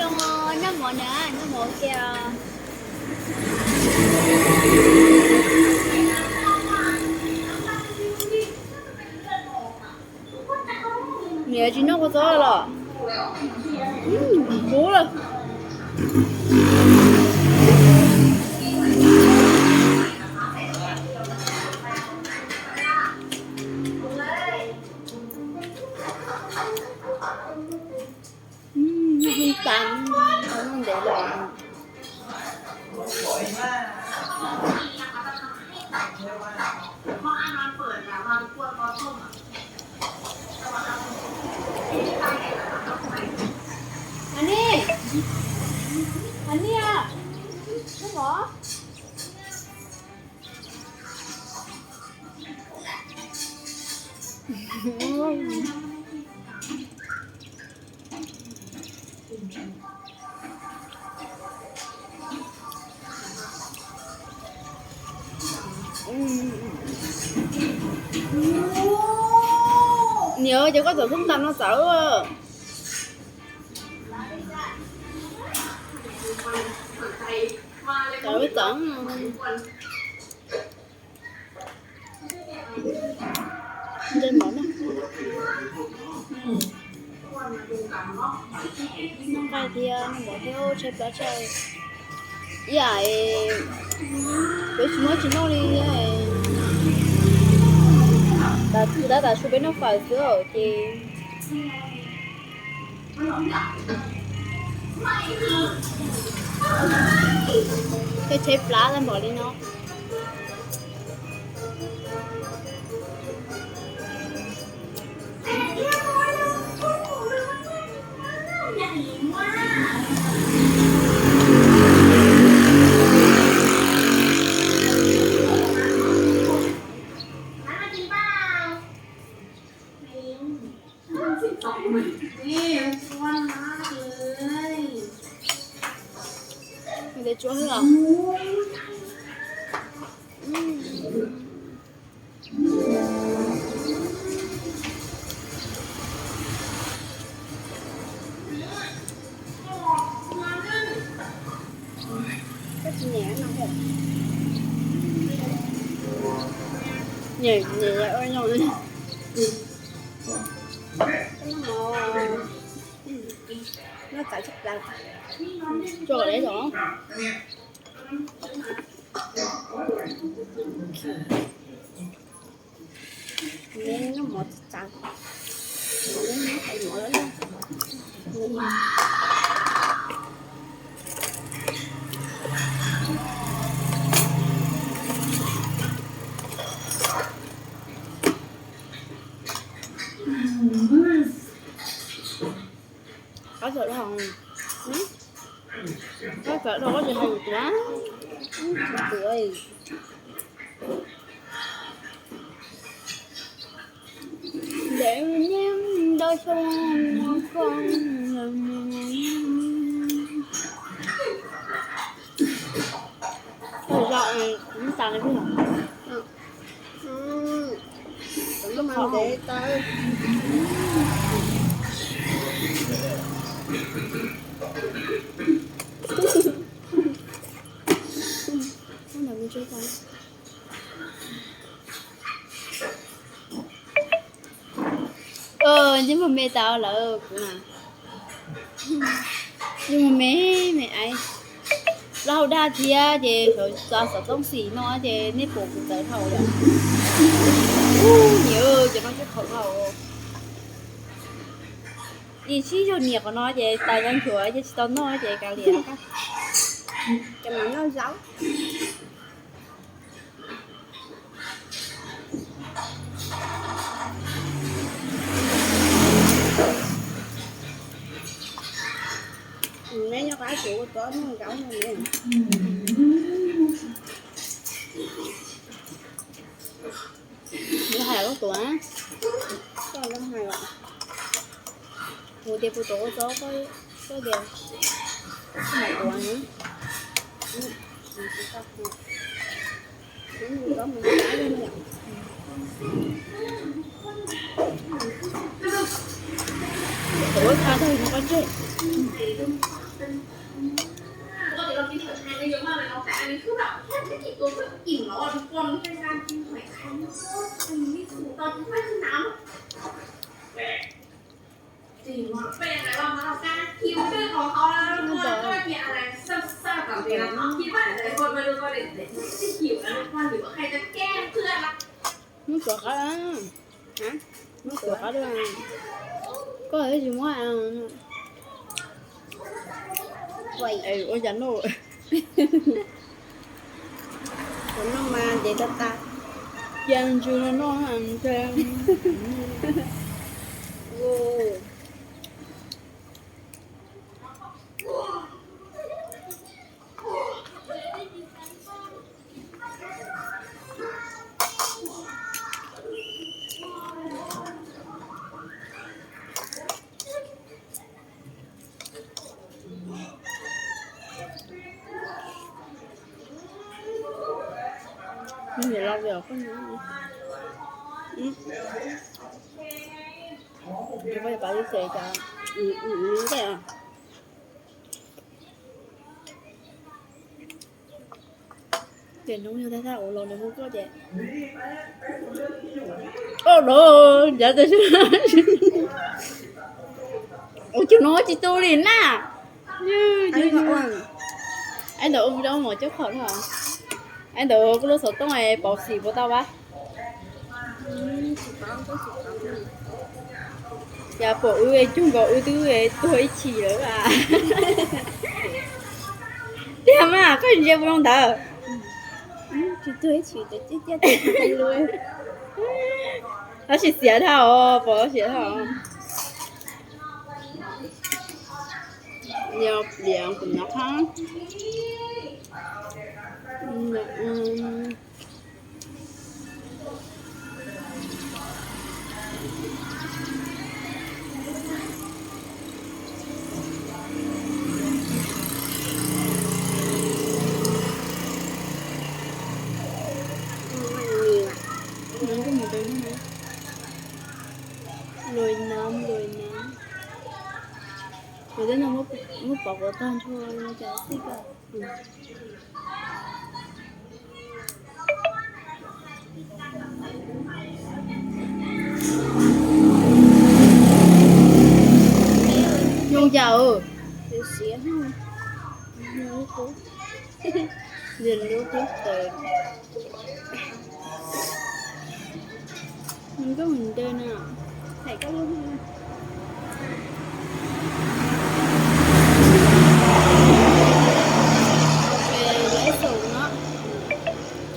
Noj mov na, noj mov ua ke. Niam tsis noj kua txob los? Huv lawm. Noj hwj tas, noj ntev lawm. Ani, Ani a, noj mov. Niam, ces koj txawm xub ntas no txawv. Txawv txawv. Ntsej muag na. Noj nqaij thiab noj mov thiab tshaib plab tshaj. Ib yam peb tsis muaj tsis noj li. Tab tom su peb noj fawm xwb ces tshaib plab tag npaum li no. Ntxim tsuav xwb os. Koj tsis nyiam no thiab? Nyiam, nyiam ua no. Koj noj mov, noj txawv tshaj plaws. Tso kom deb zog. Neb noj mov txawv, neb noj mov lawm. Qab txawm dhau, qab txawm dhau koj tsis hais yus tuav, yus tuav. Ntev nyiam ntau xyoo koj. Zaum kuv tas li peb los. Kuv noj mas ntev tau. Ntsej muag me tas lawm kuv na. Ntsej muag me me aiv. Plaub hau daj thiab ces xav xov tooj xim no ces nej pom kuv txawv dhau lawm. Ub, niam, ces no tsis qhov dhau. Ib sij yog niam qhov no ces tas nchuav ces tsis tau noj ces kav liam. Ces mam noj zaub. Neb nyob qab tsuav ua txob noj zaub no ne. Lawv hais lub tuav, koj lawv hais os. Kuv tias kuv tuav ua txob, koj tias koj hais tuav na. Tuav ua txob tag no koj tseg. Muab tuav qab, muab tuav qab, koj tsis muab. Ua cas noj, noj mas ntev tag tag. Cia ntsws no noj. Ces nws mus tag tag ua los nws hu koj ces, o, ncav, ua cas no tsis tu li na. Aib ntawd ua zaub mov coj qhov no. Aib ntawd kuj lub xov tooj es pauv xim puas tau pab. Cas pom wb cug nkaus wb twb tuag ib chim lawm. Tiag mas koj ntsia puas zoo ntawd? Tab sis xiav dhau, pom xiav dhau. Yog pliam kuv nov qab. Lùi nấm, lùi nấm. Kuv twb muab pov kuv tag nrho no cas xij koj. Zoo cas? Nws lub qub taws. Nws nkauj mus ntawd na. Hais koj lub. Laiv xaum no,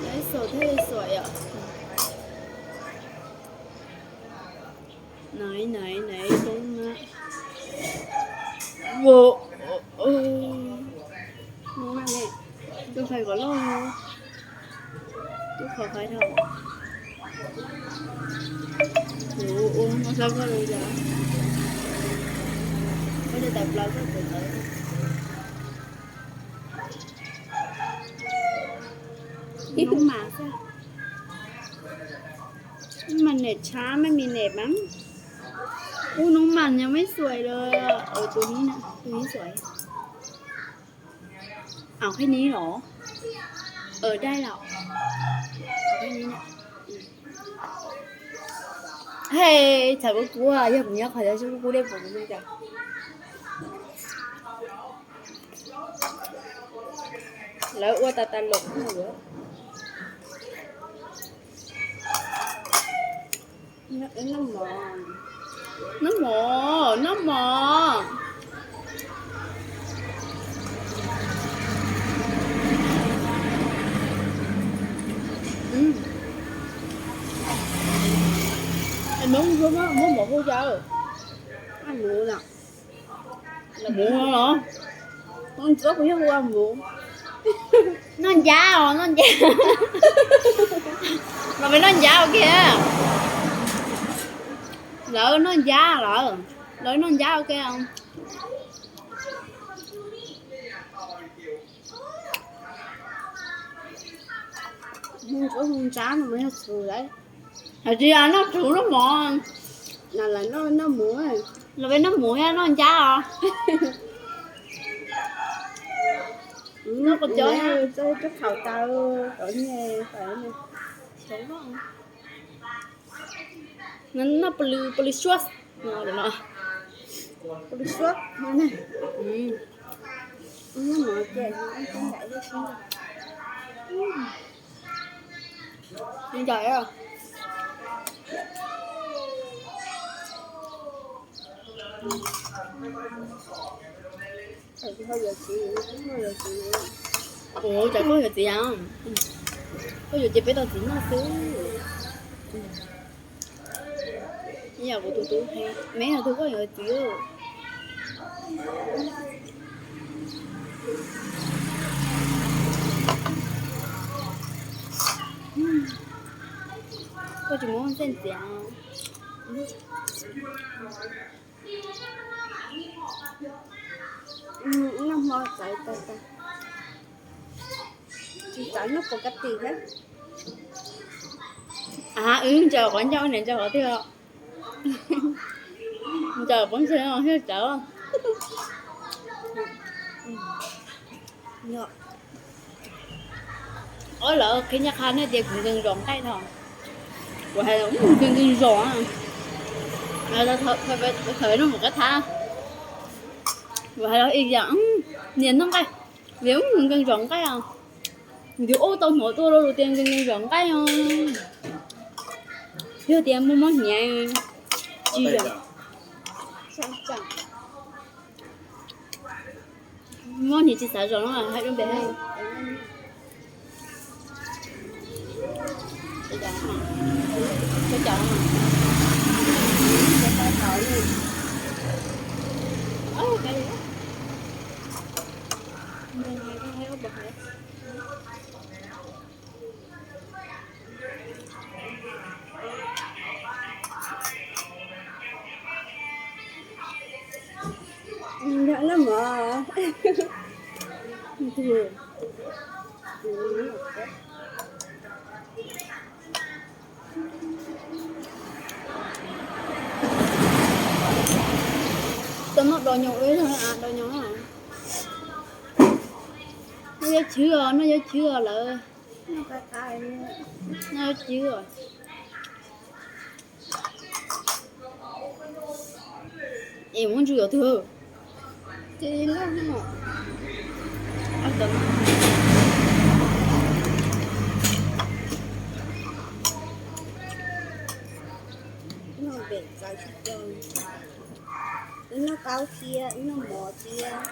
laiv xaum thiaj li xuav yom. Naiv naiv naiv toob na. Tus qhais kom loj, tus qhov qhais dhau. Kuv ua no xav koj li cas, koj cov tawv plaws koj tawv tawv. Hnub mas xwb. Hnub mas neb tshab, mej mis neb mas. Ub, hnub mas yog mej xuais lawm. Tus ni, tus ni xuais. Aws, qhib ni los? Aws, dai los? Qhib ni. Hej, txhais kuv kuv, yog kuv nyob qhov no kuv kuv dej puas kuv li cas. Lawv ua tas tas los. Noj mov, noj mov. Muab mov hu cas? Muv los? Ntxuav kuv yog hu ua muv. Noj ncab os, noj ncab. Los peb noj ncab ua ke. Lawv noj ncab lawm. Lawv noj ncab ua ke. Hu ncab no mas yog txhuv lawm. Hais tias noj txhuv noj mov. Los peb noj muv thiab noj ncab os. Noj khaum taws, noj pw lw, pw lw suab. Pw lw suab. Ua cas koj yuav txiv a? Koj yuav ces peb tau txiv noj xwb. Ib yam kuv tus tub, me yog tus koj yuav txiv. Koj tsis muab ntxeej txiav. Noj hmo txawv tag tag. Tsis txawv noj pov ka tis thiab. Wb ntsaws qhov ncauj, niam ntsaws qhov twg? Ntsaws pov ntseeg thiaj txawv. Ob lawv qhib nyaj qha nej tias kuv nkees zos nqaij tho. Kuv hais nkees nkees zos. Thaum no mus qab thab, kuv hais los ib yam, niam noj nqaij, niam nkees zos nqaij os. Nws ua tau hnov tuaj los tias nkees nkees zos nqaij os. Yog tias muaj mob hniav tsis zos. Mob hniav tsis xav zos no hais rau pem. Tau noj dos nyoos, dos nyoos. Noj yuav chwv os, noj yuav chwv os lawm. Noj yuav chwv os. Es muab ntsuj yuav twg? Noj pem txawv tsis tau. Wb noj qaub thiab, wb noj mov thiab.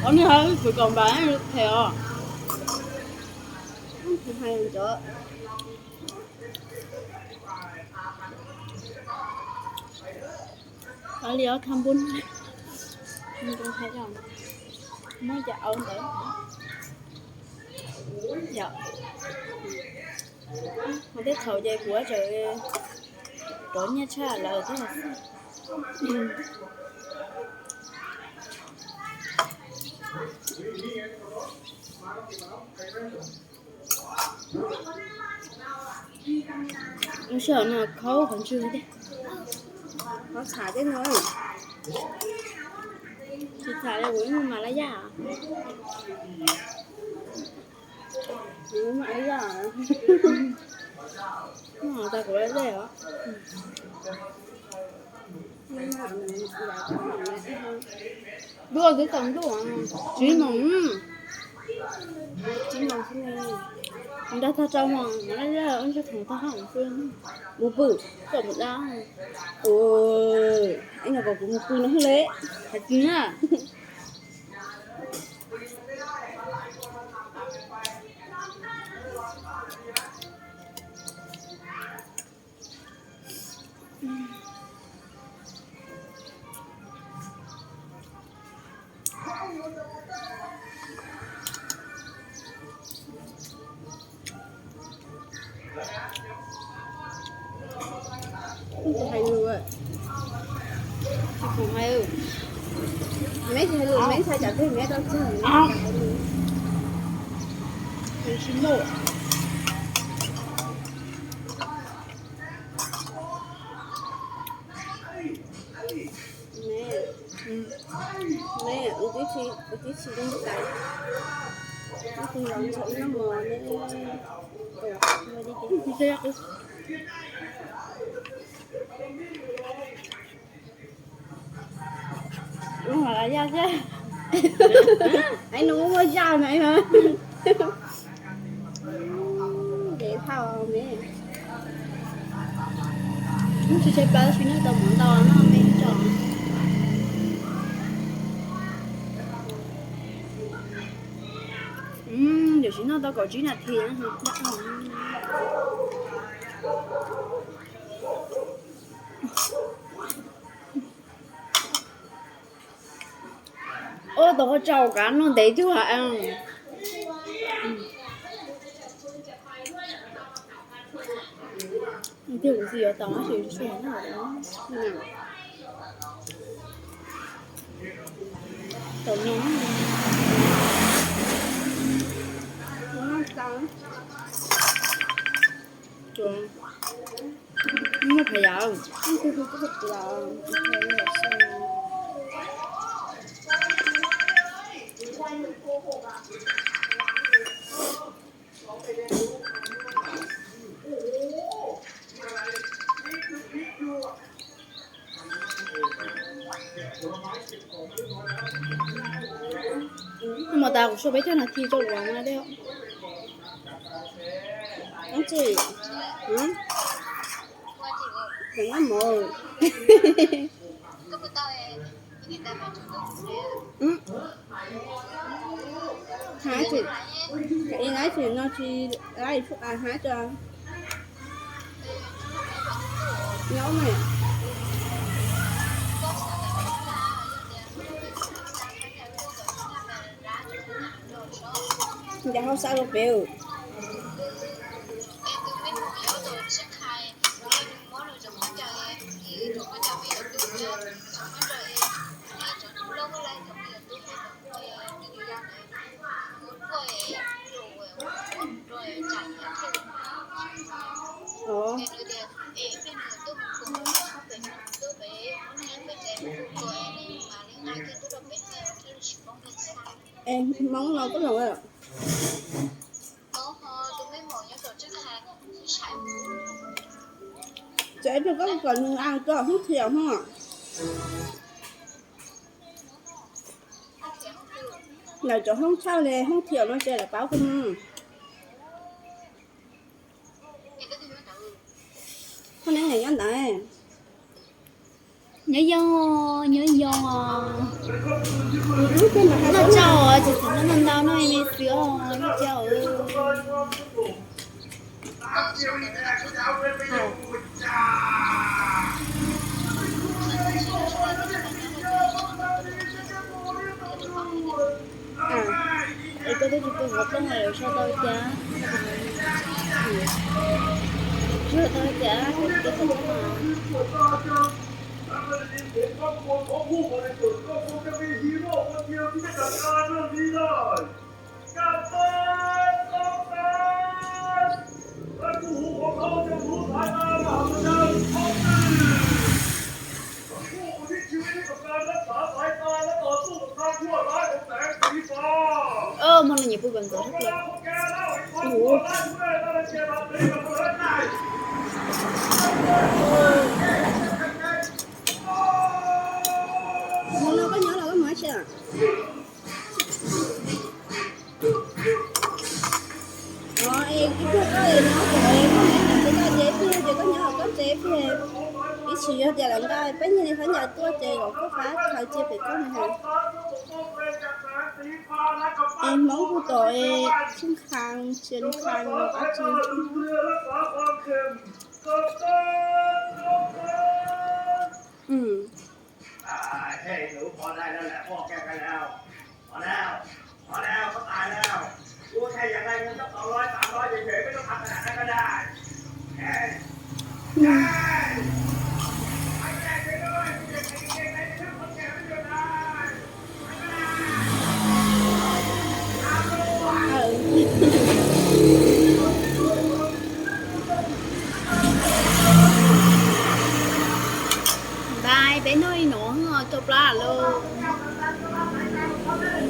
Ov, nej ho wb kwv kaum npas phem os. Li ob thaj npub, muab cov au ntawd. Yog, mus teb thaum ces kuv tseem rov nyiaj tshaj lawm thiab. Lub sij hawm no khaub qhov ntswg thiab. Khaub txham thiab no. Tsis txham li kuv ib muag mas laj yaj. Kuv ib muag laj yaj. Tag kuv laj yaj os. Ntuj twb tsaus ntuj, tsib moos, tsib moos xwb. Nrog tag rau hmo no, ib ntsis khoom tag hmo xwb. Mus pw, kom mus da. Ua, ib no kom kuv mus pw no xwb le. Hais tsis na. Hais lus, tsis khoom hais. Meb tsis hais lus, meb ntshai tsam peb meb tau txog. Tsis muaj. Meb, meb, ua tib tsi, ua tib tsi zoo tas. Ib tug los ntxhov noj mov ne. Ub, hais no muaj zaj na. Dev dhau me. Ub, tsis tshaib plab tab sis noj tau mov ntau no me tso. Tiam sis noj tau kaum tsib nas this. Ua tau qhov tsaus kav noj ntev cuag. Tiag kuv txiv yuav tau tab sis tsis noj. Tau noj. Muaj pha yam. Mus tas kuv suav peb caug nas this rau kuv na. Ub tsi, ub, mus. Hab tsi, i na tsi no tsi, hab tso. Nyob na. Ncav hauv xav rau pem. Es Hmoob no koj los, tsev rau koj kom nws a koj hoob thiam hos. Lawv cov hoob tshaj li hoob thiam no ces lawv paub koj mus. Koj neb nyob ntawd. Nyob zoo, nyob zoo. Noj tsau, tsis txhob noj ntau ntau no me xwb os, noj tsau. Es koj twb tsis pw qhov rooj los yuav sau tau cas? Sau tau cas koj tsis pw qhov rooj mas? Ơ, mog no nyiam pw kom ntxov thiab tiag. Mog no koj nyob los koj mus dab tsi? Os, es kuv tuaj koj es no kuv es koj nyob tom tsev, ces koj nyob tom koj tsev pem. Ib tsis yog tias lawv nqa peb nyiag li qhov ncaws tuaj ces kom koj fab khaws cia pem koj mus. Es Hmoob kuj tom es Tsheej Khang, Tsheej Khang los qab tsi. Peb noj li no, rau plab lawm.